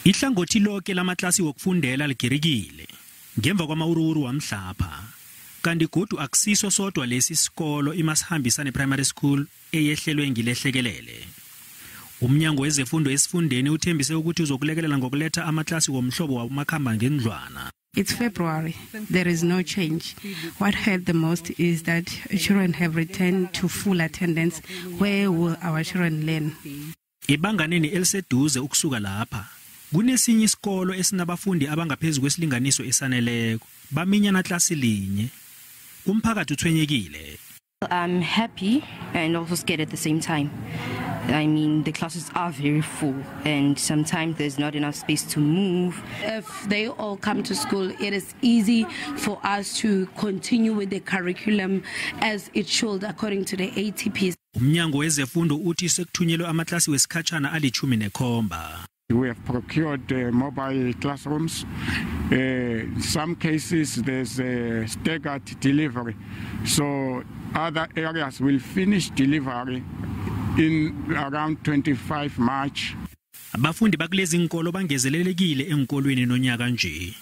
Ihlangothi lonke lamaklasi wokufundela ligirikile ngemva kwamawuruwuru wamhlapha. Kanti godu akusiso sodwa lesi sikolo iMasihambisane Primary School eyehlelwe ngilehlekelele. Umnyango wezefundo esifundeni uthembise ukuthi uzokulekelela ngokuletha amaklasi womhlobo wamakhamba ngendlwana. It's February. There is no change. What hurt the most is that children have returned to full attendance. Where will our children learn? Ebanganeni eliseduze ukusuka lapha kunesinye isikolo esinabafundi abangaphezulu kwesilinganiso esaneleko, baminyana klasi linye. Umphakathi uthwenyekile. I'm happy and also scared at the same time. I mean, the classes are very full and sometimes there's not enough space to move. If they all come to school, it is easy for us to continue with the curriculum as it should according to the ATPs. Umnyango wezefundo uthi sekuthunyelwe amaklasi wesikhatshana ali-17. We have procured mobile classrooms. In some cases, there's a staggered delivery. So other areas will finish delivery in around 25 March. Abafundi bakulezi inkolo bangezelelekile enkolweni nonyaka nje.